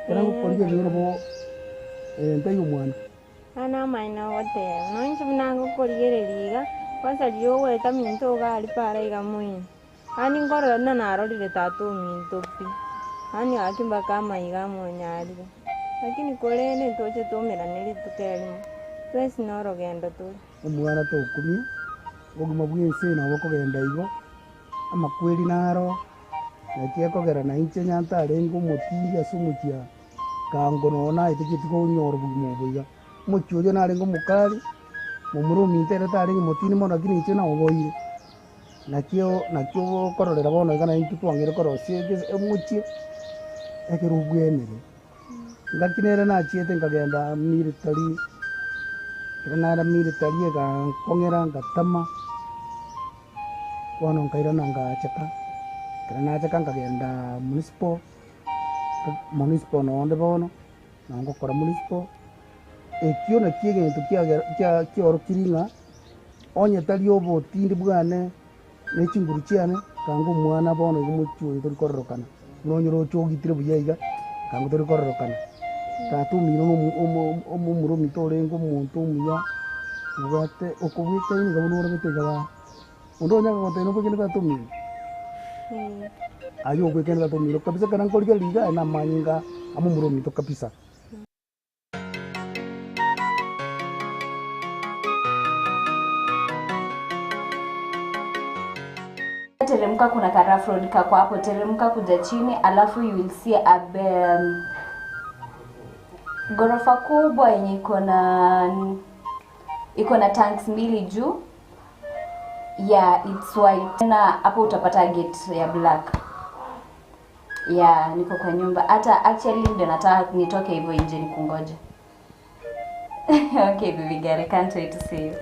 Ekero ngokorigereria nabo ntaiyo omwana. Bono namaene ogoteba, Nonya inche buna ngokorigereria iga, kwansa riria ogoeta minto iga aria para iga moino. Yaani nkorora buna narorire tata ominto pi, yaani gaki mpaka amaiga amonyarire. Lakini korende ntoche toumerane rituko erimo, twensi norogendo tore. Omwana tokumia, obogima bw'ense nabo bokogenda igo, amakweri naro, naki ekogera nainche nyantarenge omotindi ase omochie aa. Kango nonya naete tikonyora obogima obo iga. Omochie oyio narenge omokari, momura ominto ere tarenge motindi mono lakini inche naoboire. Naki naki okororera bono iga naintwe twang'eire korosia egese omochie, ekero obwenire. Ngaki nere nachiete nkagenda military, ekero naenda military egankong'era ngatama, bono nkairana ngachaka, ekero nachaka nkagenda municipal. Municipal nonde bono, nabo ngokora municipal, ekio nakio egento kiagera kia kiaorokirie ng'a onye tari obotindi bwane na echinguru chiane, kanga omwana bono iga omochie oyo tori kororokana, buna onye oroche ogitire buya iga, kanga tori kororokana. Tata omino na omo omo omomura ominto orenge omonto omuya, obwate okobwekaine iga buna orabete iga baa. Onde onye agogotebia nobwekende tata omino, aye obwekende tata omino kabisa ekero nkorigereria iga aye namanyinga amomura ominto kabisa. Teremka kuna ka rough road kako hapo, teremka kuja chini alafu you will see a um, ghorofa kubwa yenye iko na iko na tanks mbili juu yeah it's white na hapo utapata gate ya black yeah niko kwa nyumba hata actually ndio nataka nitoke hivyo nje nikungoje okay baby girl I can't wait to see you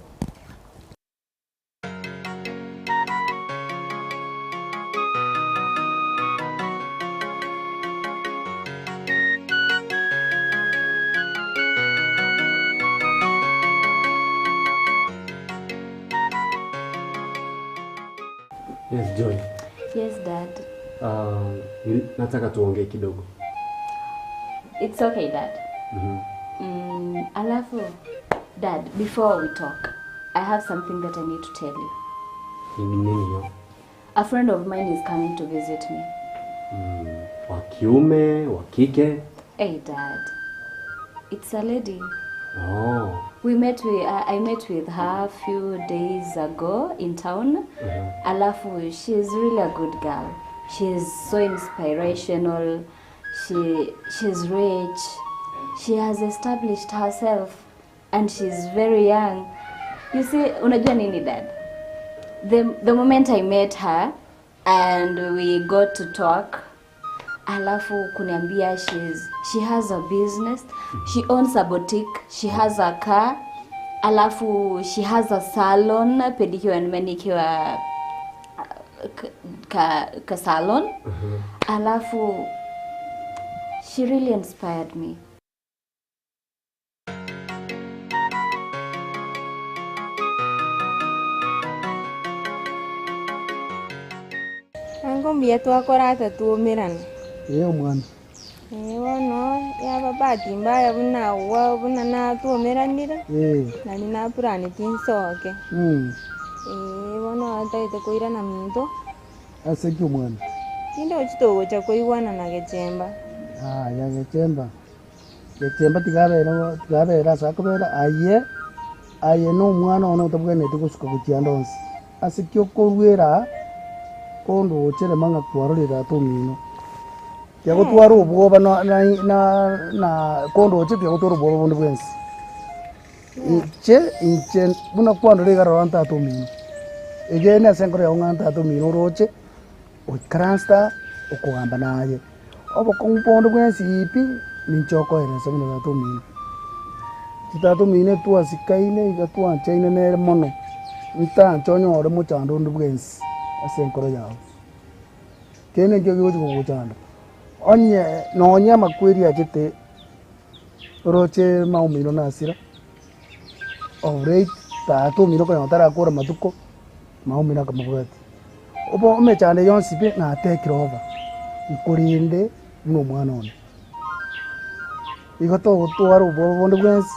Yes, Joy. Yes, dad. Uh, nataka tuongee kidogo. It's okay, dad. Mhm. Mm, alafu dad, before we talk, I have something that I need to tell you. Ni nini hiyo? A friend of mine is coming to visit me. Mm, wa kiume, wa kike? Hey, dad. It's a lady. Oh. We met with, I met with her a few days ago in town. Mhm. Alafu, she's really a good girl. She's so inspirational. She she's rich. She has established herself and she's very young. You see, unajua nini dad? The, the moment I met her and we got to talk, alafu kuniambia she's, she has a business, she owns a boutique, she has a car, alafu she has a salon, pedicure and manicure ka, ka salon. Alafu she really inspired me. Ango mbuya twakora ata twaumerana. Ee omwana. Ee bono yaba bahati mbaya buna agwo buna natwaumeranire, Ee. nari napuraneti nsoke. Mm. Ee bono ntagete koirana minto. Ase ki omwana? Tindochi togocha koigwana na Gechemba. Yaya Gechemba. Gechemba tiga abere tiga abere ase akobera aye, aye na omwana one otabwenereti gosuka gochia ande onsi. Ase ki okoruera aa, kondoche rema ng'a kwarorire tata omino. Tiga obwoba na na na na kondoche tiga gotwara obwoba bonde bwensi. Inche inche buna kwandora iga rora tata omino, egene ase enkoro yao ng'a tata omino oroche. Oikaranste aa, okogamba naye, obokong'u bonde bwensi pi, ninche okoeresa buna tata omino. Inche tata omino twasikaine iga twanchaine nere mono, ntanche onyore mochando onde bwensi ase enkoro yao. Kende nkio kegochi kogochanda, onye nonye amakweri achete oroche mama omino nasira, of late tata omino okonyora tarakora matuko, mama omino akamobwatia. Obo emechando eye yonsi pi natekire over, nkorende buna omwana one. Igo togotwara obwoba bonde bwensi,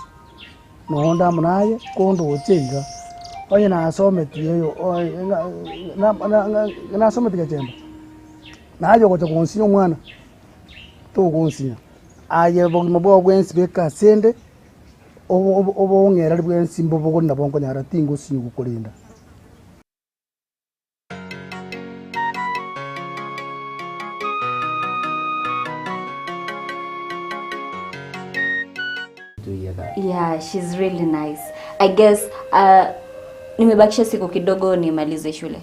nonde amo naye, kondoche iga, onye nasometie oyo nasometi gechemba, naye ogocha gonsinya omwana, togonsinya. Aye obogima bwao bwensi beka asende, obong'ereri bwensi mbobogori nabo nkonyara tingosinywa gokorenda. To hear that. Yeah, she's really nice. I guess uh, nimebakisha siku kidogo nimalize shule.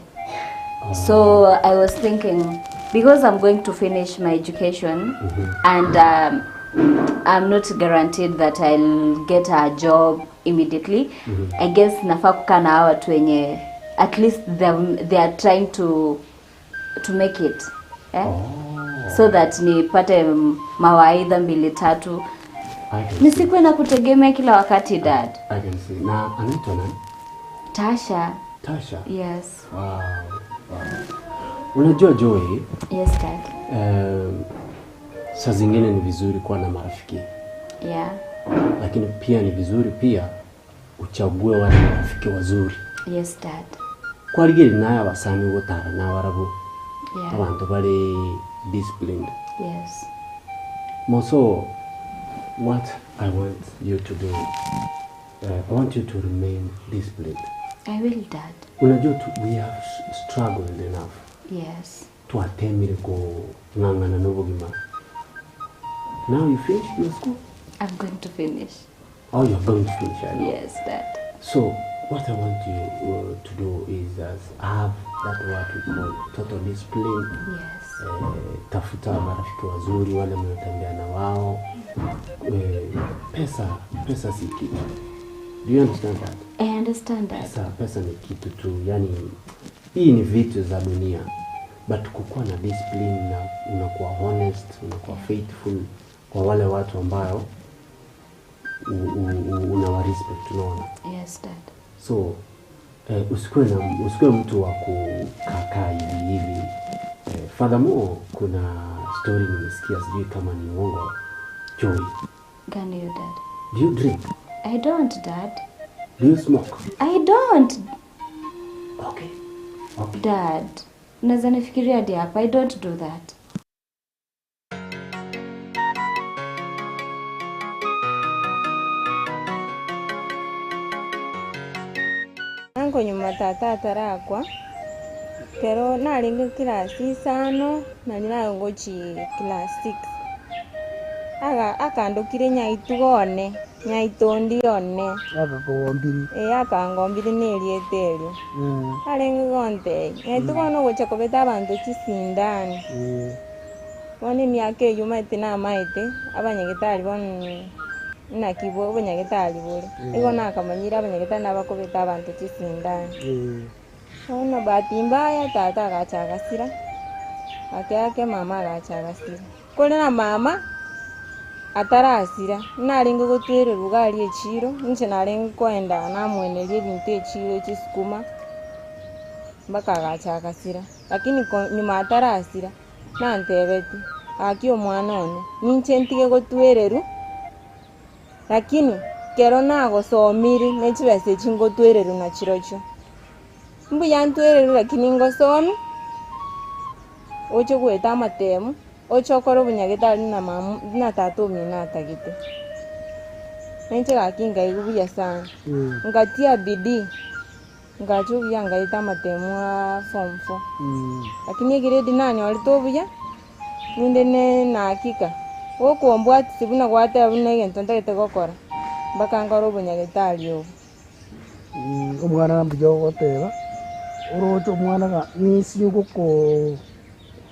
So I was thinking because I'm going to finish my education and um, I'm not guaranteed that I'll get a job immediately. I guess nafaa kukaa na hawa watu wenye at least they are trying to make it. Eh? So that nipate mawaidha mbili tatu I can see. nisikuwe na kutegemea kila wakati dad. I can see. Na anaitwa nani? Tasha. Tasha. Yes. Wow. Wow. Unajua Joy, Yes dad. saa zingine ni vizuri kuwa na marafiki, Yeah. lakini pia ni vizuri pia uchague wale marafiki wazuri. Yes dad. Kwarigeri naye abasani gotara nabarabwo Yeah. abantu bari disciplined. Yes. Moso, what I want you to do, I want you to remain disciplined. I will dad. Unajua tu, we have struggled enough. Yes. Twatemire kung'ang'ana n'obogima. Now you finish your school? I'm going to finish. Oh, you're going to finish, I know. Yes dad. So, what I want you to do is have that what we call total discipline. Yes. Tafuta marafiki wazuri wale mnatembea na wao. Pesa si kitu. Do you understand that? I understand that. Pesa ni kitu tu, yani hii ni vitu za dunia. But kukuwa na discipline na unakuwa honest, unakuwa faithful kwa wale watu ambao unawa respect, unaona? Yes, dad. So usikuwe mtu wa kukakaa hivi hivi. Furthermore, kuna story nimesikia, sijui kama ni uongo. Joy. Gani hiyo, dad? Do you drink? I don't, dad. Do you smoke? I don't. Okay. Okay. Dad, unaweza nifikiria hadi hapa. I don't do that. Anko nyuma tata atarakwa kero naringe class isano nari nagochi class 6 aga akandukire nyaitugo one nyaitondi one Akagombiri. Akangombiri neriete erio. Arenge gonte nyaitugo one ogocha kobeta abanto chisindani. Bono emiaka eywo maete namaete abanyagetari bono naki bo abanyagetari bore. Igo nakamanyire abanyagetari nabakobeta abanto chisindani. Bono bahati mbaya tata agacha agasira ake ake mama agacha agasira. Kore na mama atarasira narenge gotwererwa iga aria echiro inche narenge koenda namweneria ebinto echiro chisukuma mpaka agacha agasira. Lakini nyuma atarasira nantebeti aki omwana one ninche ntige gotwererwa lakini kero nagosomire ne chibesa echi ngotwererwa na chirochio. Mbuya ntwererwa lakini ngosomi oche goeta amatemu oche okore obonyagetari na mama na tata omino atagete. Ninche gaki nkaigwa buya sana. Nkatia bidii nkacha obuya nkaeta amatemu a form 4. Lakini egrade nanyorete obuya ninde ne na hakika gokombwatisi buna gwateba buna egento ntagete gokora mpaka nkore obonyagetari obo. Omwana mbuya ogoteba oroche omwana ga nisi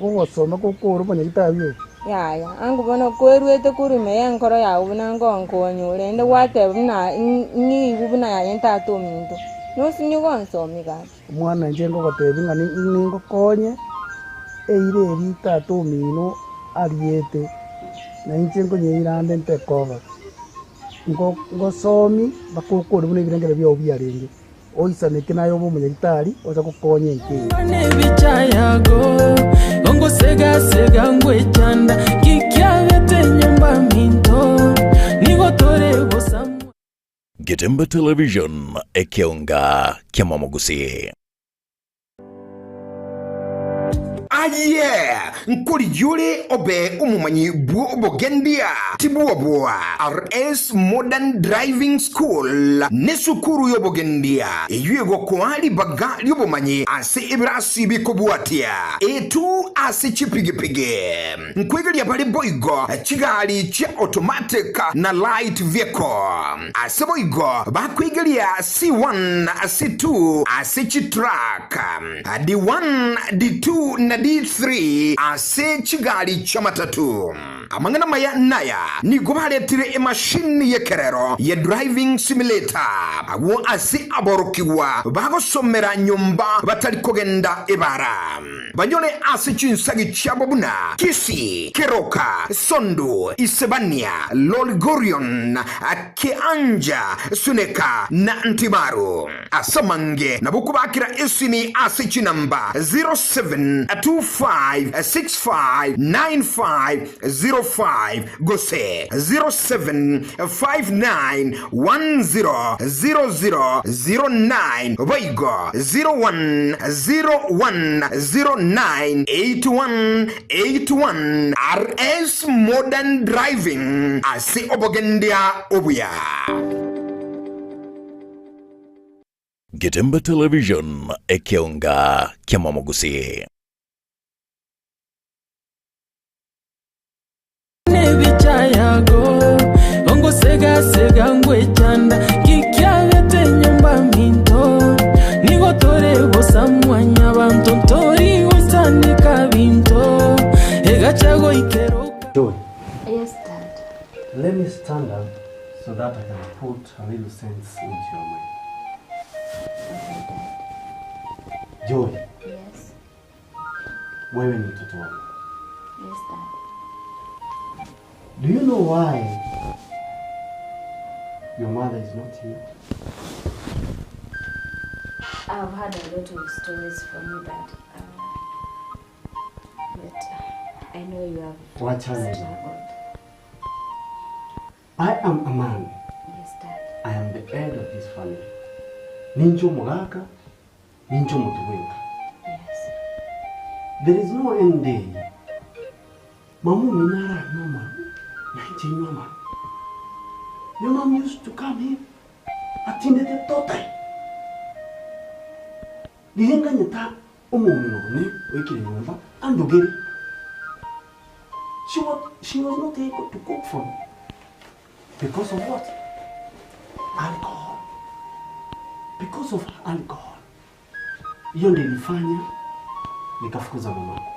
gogosoma gokora obonyagetari obo. Yaya angu bono kwerwete korwa ya enkoro yago buna ngonkonya rende gwateba buna ng'iigwa buna yaye tata ominto nosinye gonsomi gaki. Omwana inche ngogotebi ng'a ningokonye eira eri tata omino ariete na inche nkonyeirande ntekova ngosomi mpaka okore buna ebirengere biago biarenge oisaneke naye obe omonyagitari ocha gokonya enka eye. Nebicha yago ongo sega sega ngwechanda kikyabete nyumba minto. Getembe Television, ekeonga ki'amamogusii. Aye, nkorigia ore obe omomanyi bw'obogendia, tibwoboa. RS Modern Driving School nesukuru y'obogendia eyio egokoa ribaga ri'obomanyi ase ebirasi bikobwatia A2 ase chipigipigi. Nkwegeria bare boigo chigari chia automatic na light vehicle. Ase boigo bakwegeria C1 na C2 ase chitruck, D1, D2 na D3 ase chigari chi'amatatu. Amang'ana amaya naya, nigo baretire emashini y'ekerero ye driving simulator agwo ase aborokigwa bagosomera nyomba batari kogenda ebara. Banyore ase chinsagi chiabo buna Kisii, Keroka, Sondu, Isebania, Lolgorion, Kianja, Suneka, na Ntimaru. Ase amange nabo okobakera esimi ase chinamba 0725659505 gose 0759100009 boigo 0101098181 RS Modern Driving ase obogendia obuya. Getembe Television, ekeonga ki'amamogusii. Nebicha yago ongosegasega ngwechanda kikiagete nyomba minto nigo tore bosa mwanyabanto ntori goisanika binto egacha goikeroka. Joy, Yes, Dad. let me stand up so that I can put a little sense into your mind. Okay, Dad. Joy, Yes. wewe ni mtoto wangu. Yes, Dad. Do you know why your mother is not here? I've heard a lot of stories from you, Dad. But I know you have Wachana hizo. struggled. I am a man. Yes, Dad. I am the head of this family. Ninche omogaka, ninche omotubwenka. Yes. There is no end day. Mama omino aranywe amaru, na inche nywe amaru. Your mom used to come here atindete totai. Riria nganyete omong'ina one oikire nyomba andugere. She was, she was not able to cook for me. Because of what? Alcohol. Because of alcohol. Hiyo ndio ilifanya nikafukuza mamako.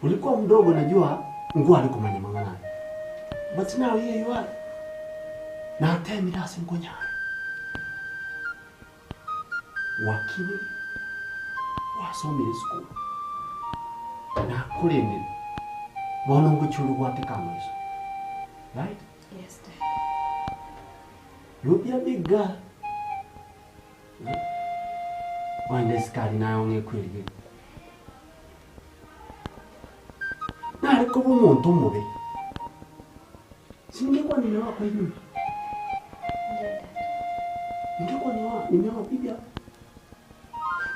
Ulikuwa mdogo najua nguo alikumanya mang'ana. But now here you are. Na temi dasi ngonyara. Wakini wasomire school. Na kurendire. Bono ngochuru gwateka amaiso. Right? Yes, Dad. You'll be a big girl. Waende sikari nayo ng'ekwerigeria. Nare koba omonto omobe. Singekuwa nimeoa kwa hii nyumba. Ndio, Dad. Ningekuwa nimeoa nimeoa bibi hapa.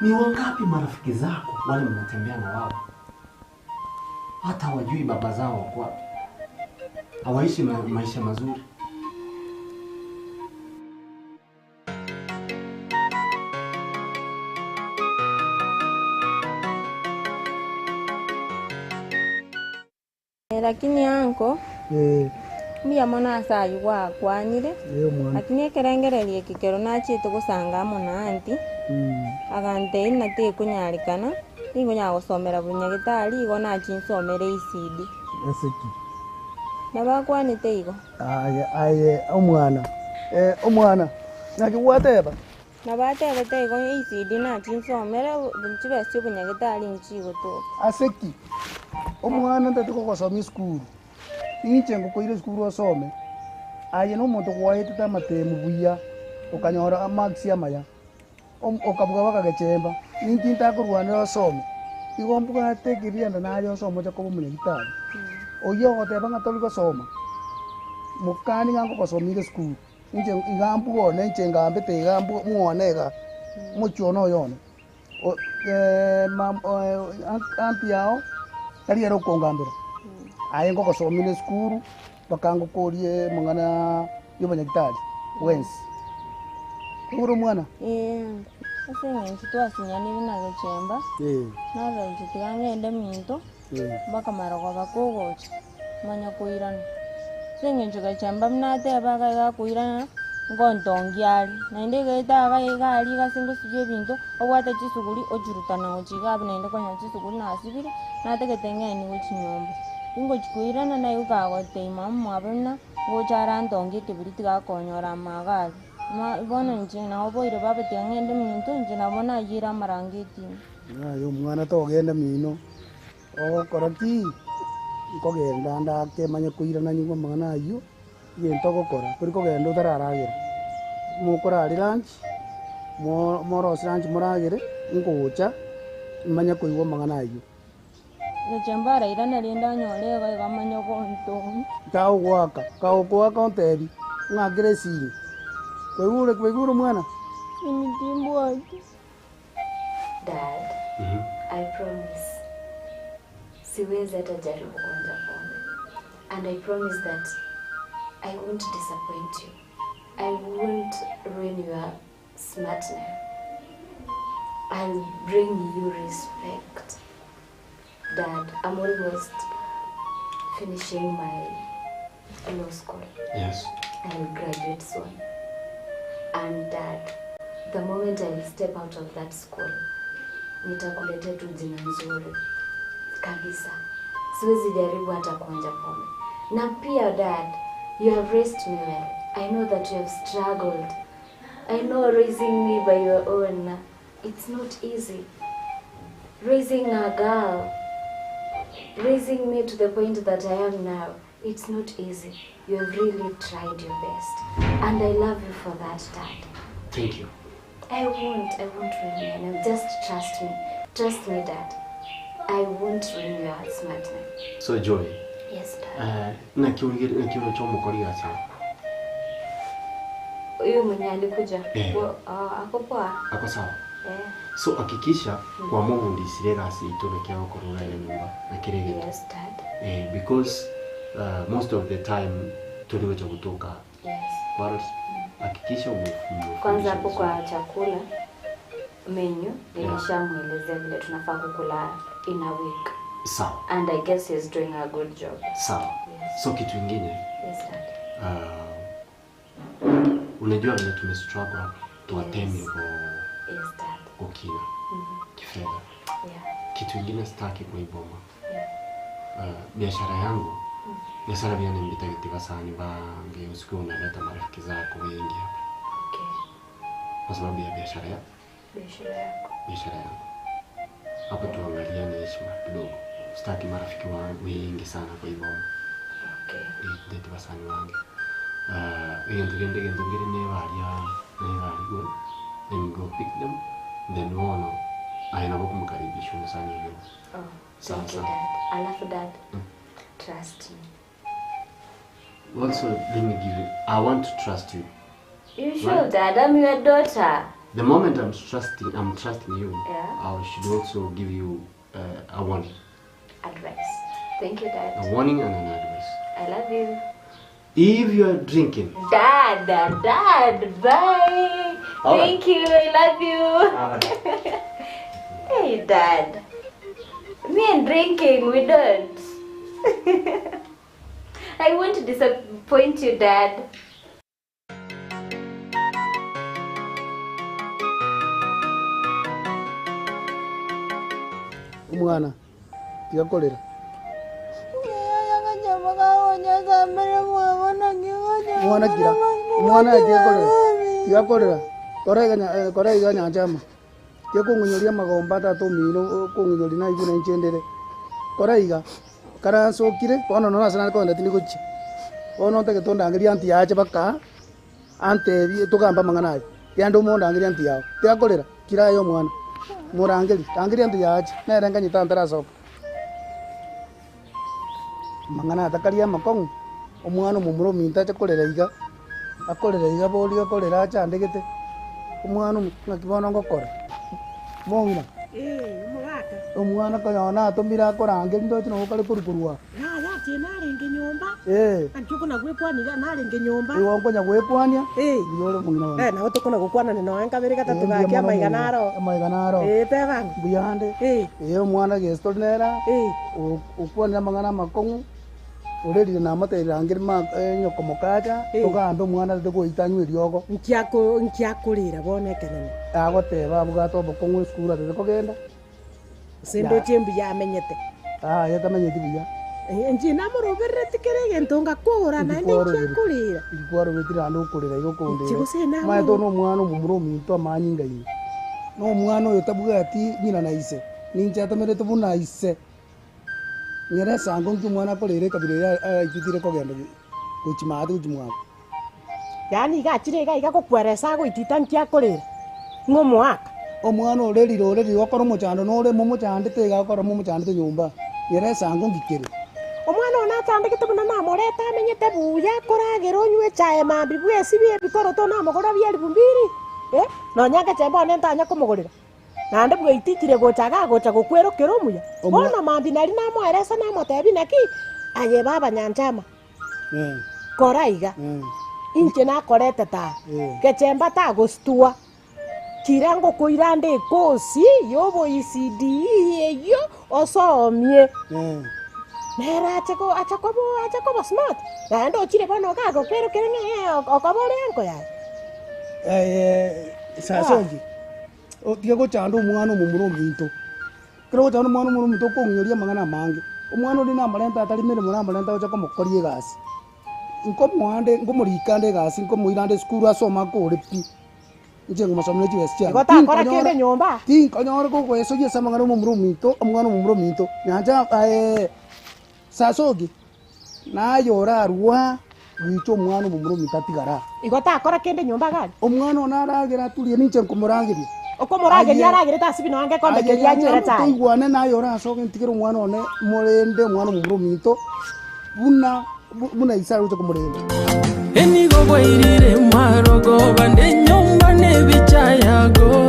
Ni wangapi marafiki zako wale mnatembea na wao hata wajui baba zao wako wapi, hawaishi ma maisha mazuri. Eh, Lakini anko Eh, mbuya mono ase aywo gwakwanire, eh, omwana. lakini ekerengererio eke kero nachiete gosanga amo na aunty, Mm. agantebia ng'a tekonyarekana, tingonyara gosomera bonyagetari igo nachie nsomere ECD. Ase ki? Nabo akwanete igo. Aye, aye, omwana. Eh, omwana, naki gwateba? Nabo atebete igo ECD nachie nsomere, chibesa chi'obonyagetari nchigotoka. Ase ki? Omwana ntati kogosomia esukuru, ninche ngokoira esukuru osome, aye nomonto gwaetete amatemu buya, okanyora amarks amaya, om- okabua bakagechemba, ninki ntakorwanera osome? Igo mbwate ekerianda naye osome oche koba omonyagitari. Oyio ogoteba ng'a tori gosoma, mokani ng'a ngogosomia ere esukuru. Inche iga mbwone inche ngambete iga mbwo mwane iga, omochie one oyo one. O mam aunty yao, tari ere okongambera, aye ngogosomia na esukuru, mpaka ngokorie amang'ana ya obonyagitari bwensi. Kwaigure omwana? Ee, ase eng'encho twasinyanire na gochemba, narora inche tiga ng'ende minto, mpaka marogoba kogocha. manya koirana. Ase eng'encho gechemba buna ateba iga iga akoirana, ngontongia are, naende egaeta iga iga aria iga ase ngosibia ebinto, obwate chisuguri ochirutana gochia iga abwo naende konya chisuguri nasibire, natagete ng'ende gochia nyomba. Ingochia koirana naye kagotebia mama omwabo buna, ngocha arantongie ekebiriti gakonyora amaga aria. Ma bono inche nabo boire baba tiga ng'ende minto, inche nabo nayiire amarangeti ime. Yaya omwana togenda mino. Ogokora ki? Nkogenda ande ake manye koirana nyigwe amang'ana ayio, egento ogokora, tori kogenda otararagera, mokorare lunch, mo morosie lunch moragere, ngocha manye koigwa amang'ana ayio. Gochia mbarairane rende anyore iga iga amanye gontong'ia. Kagogoaka, kagokoaka ontebi, ng'akere esimi, kwaigure kwaigure omwana? Simi timbwati. Dad, I promise siwezi hata jaribu kuonja pombe and I promise that I won't disappoint you. I won't ruin your smart name. I'll bring you respect. Dad, I'm almost finishing my law school. Yes. I'll graduate soon. And dad, the moment I'll step out of that school, nitakuletea tu jina nzuri kabisa. Siwezi jaribu hata kuonja pombe. Na pia dad, you have raised me well. I know that you have struggled. I know raising me by your own, it's not easy. Raising a girl, raising me to the point that I am now, it's not easy. You have really tried your best. And I love you for that, Dad. Thank you. I won't, I won't ruin your name. Just trust me. Trust me, Dad. I won't ruin your smart name. So Joy, Yes, Dad. eh, naki origere naki oroche omokori gase Huyu mwenye alikuja Eh. Wo- ah, ako poa. ako sawa Eh. so hakikisha kwamobundisire egasi yaito naki agokora iga ere nyomba na kera egento Yes, Dad. eh, because uh, most of the time tori gocha gotoka Yes. kwarora hakikisha Kwanza umefundisha hapo vizuri. kwa chakula menu nilishamuelezea vile tunafaa kukula in a week sawa and I guess he's doing a good job. sawa Yes. so kitu ingine Yes, Dad. uh, unajua vile tumestruggle hapa tuwatemi Yes. kwa Yes, Dad. kwa kina kifedha Yeah. kitu ingine sitaki kwa hii boma Yeah. uh, biashara yangu biashara vyane mbitagete basani bange usiku unaleta marafiki zako wengi hapa Okay. kwa sababu ya biashara ya Biashara yako. biashara yangu hapo tuangaliane heshima kidogo sitaki marafiki wa wengi sana kwa hii boma Okay. ndete basani wange uh, egento kende egento nkere nebaria nebarigwe then go pick them then wono aye nabo kumukaribisha omusani oyo Oh, Sawa, thank you, sawa. Dad. Alafu Dad, trust me. also let me give you i want to trust you You should, Right. Dad. I'm your daughter. the moment i'm trusting i'm trusting you Yeah. i should also give you uh, a warning Advice. Thank you, a Dad. warning and an advice I love you. if you are drinking Dad, Dad, Dad, bye. All right. Thank you. I love you. Hey, Dad. Me and drinking, we don't. I won't disappoint you, Dad. Omwana, tiga korera. Omwana kira, omwana tiga korera, tiga korera, kora iga nya- eh, kora iga nyanchama. Tiga kong'onyoria amagomba tata omino okong'onyoria naigwe nainche ndere. Kora iga, karansokire, bono noro ase nare kogenda tindi gochia. Bono ntagete ondangerie aunty yache baka, antebie togambe amang'ana aya. Genda omondangerie aunty yago, tiga korera, kira aye omwana, morangeri, rangeria aunty yache, nere nganyete ntarasoka. Amang'ana aya takari amakong'u, omwana omomura ominto ache korera iga. Akorera iga boria akorera achandegete, omwana omo ng'aki bono ngokora? Mong'ina, Ee, omogaka. omwana konya natomire akorangeria ndoche nabo kare korwa korwa aa. Yaya inche narenge nyomba. Ee. Naki okona gwekwania iga narenge nyomba. Igo nkonya gwekwania, Ee. mbuya ore omong'ina one. Eh, nabo tokona gokwanania nonya nkabere gatato Ee, mbuya gaki mono amaiga omong'ina. naro. Amaiga naro. Ee, teba ng'a. Mbuya ande. Ee. Ee, omwana gese tori nere aa, Ee. okwanire amang'ana amakong'u. Orerire namotebirie rangeri ma enyoko mokacha, Eh. togambe omwana tete goita anywe eriogo. Nki ako nki akorera bono ekenene? Agoteba abwate obokong'u esukuru atete kogenda. Gose ndoche mbuya amenyete? Yaya tamenyeti buya. Inche namoroberereti kera egento ngakora naende nki akorera? Inki kwarobetie naende okorera iga Inche okondera? gose namo- Omanyete one omwana omomura ominto amanyinga ime. Na omwana oyo tabwati ng'ina na ise, ninche atomerete buna ise. Nyora esango nki omwana akorera ekabira eye araititire kogenda gochia maate gochia mwabo. Yaani iga achire iga iga gokwera ase agoitita nki akorera? Ng'a omoaka. Omwana orerire orerire gokora omochando nore momochandete iga agokora momochandete nyomba, nyora esango nki kere. Omwana one achandegete buna namorete amenyete buya akoragera onywe echae mambia bwesibie ebikoroto namogorera bia elifu mbili eh, nonya ngechemba one ntanya komogorera. Naende bweititire gocha iga agocha gokwera okere omuya. Bono mambia naria namoeresa namotebia, Naki aye baba nyanchama, kora iga, inche nakoretete aa, gechemba tagostua, kira ngokoira ande ekosi y'oboECDE eyio osomie. Nere ache ko ache koba ache koba smart, naende ochire bono iga agokwera okere ng'a okoba ore anko yaye. Sasongi. Otige gochanda omwana omomura ominto. Ekero ogochanda omwana omomura ominto okong'ioria amang'ana amange. Omwana oria namorente atari meremo namorente agocha komokoria egasi. Nkomoa nde nkomorika nde egasi nkomoira nde esukuru asome akore pi, inche nkomosomia ne chibesa chiane. Igo takora kende nyomba. Tinkonyora kogoesoria ase amang'ana omomura ominto, omwana omomura ominto, nyancha aye Sasogi. Naye orarua goicha omwana omomura ominto atigare aa. Igo takora kende nyomba gari. Omwana one aragere aturie ninche nkomorageria. Okomorageria aragere tasibi nonya ngekombe keria anywere chai. Toigwane naye orasoke ntigere omwana one morende omwana omomura ominto buna buna ise aroche komorenda. Enigo bwairire marogoba nenyomba nebicha yago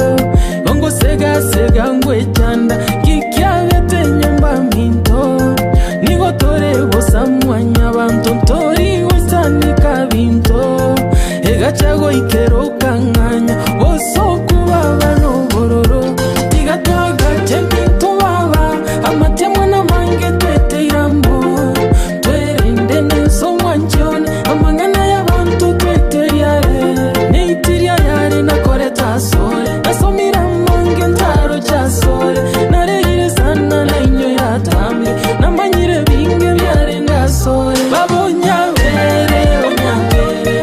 Ongosegasega ngwechanda kikiagete nyomba minto Nigo tore bosa mwanyabanto ntori goisanika binto Egacha goikera okang'anya bosoku baba nobororo Tiga twagache minto baba amatemwa namange tweteire amo Twerende nense omwanchi one, amang'ana y'abanto tweteria are. Neitiria yare nakorete asore, nasomire amange ntaroche asore. Narerire sana nainyoire atambe, namanyire binge biarenge asore. Baba onyabere, onyabere,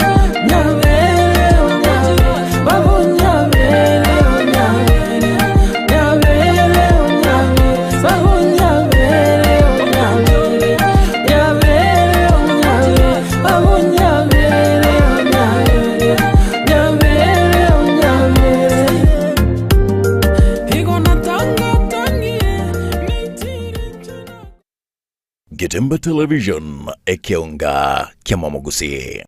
nyabere, onyabere, Baba onyabere, onyabere, nyabere, onyabere, Baba onyabere, onyabere. Getemba Television, ekeonga kia Mwamogusi.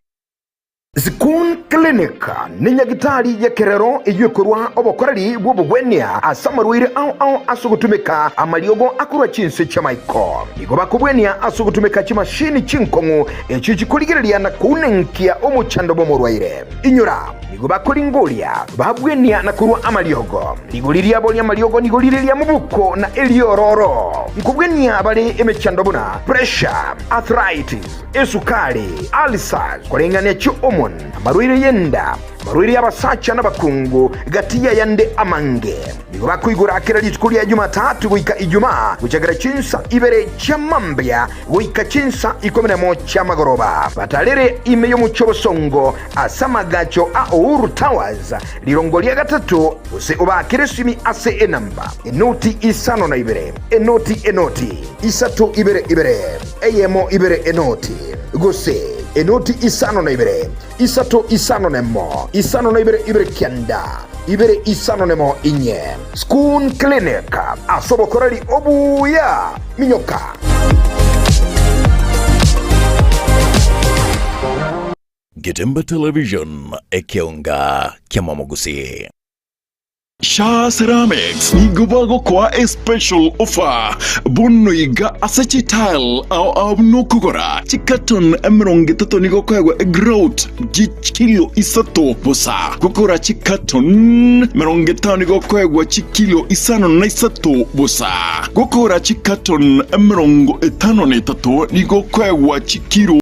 Zikun Clinic nenyagitari y'ekerero eyio ekorua obokoreri bw'obogwenia ase amarwaire ao ao ase ogotumeka amariogo akorwa chinse chi'amaiko. Nigo bakobwenia ase ogotumeka chimashini chinkong'u echio chikorigereria na kounenkia omochando bw'omorwaire. Inyora, nigo bakoringoria, babwenia na korua amariogo. Rigori riabo ri'amariogo nigo rire ria mobuko na eriororo. Nkobwenia bare emechando buna pressure, arthritis, esukari, ulcers, koreng'ania chi'hormone, amarwaire y'enda, amarwaire y'abasacha n'abakungu, gati y'ayande amange. Nigo bakoigora kera rituko ria Jumatatu goika Ijumaa, gochakera chinsa ibere chia mambia goika chinsa ikomi nemo chi'amagoroba. Batarere ime y'omochie obosongo ase amagacho a Uhuru Towers, rirongo ria gatato, gose obaakere esimi ase enamba, enoti isano na ibere, enoti enoti, isato ibere ibere, eyemo ibere enoti, gose enoti isano na ibere, isato isano nemo, isano na ibere ibere kianda, ibere isano nemo inye. Schoon Clinic, ase obokoreri obuya. Minyoka! Getemba Television, ekeonga ki'amamogusii. Shaa Ceramics nigo bagokoa a special offer bono iga ase chitile ao ao buna okogora chicarton 30 nigo okoegwa egrout chikilo isato bosa, gokora chicarton 50 nigo okoegwa chikilo 53 bosa, gokora chicarton 53 nigo okoegwa chikilo.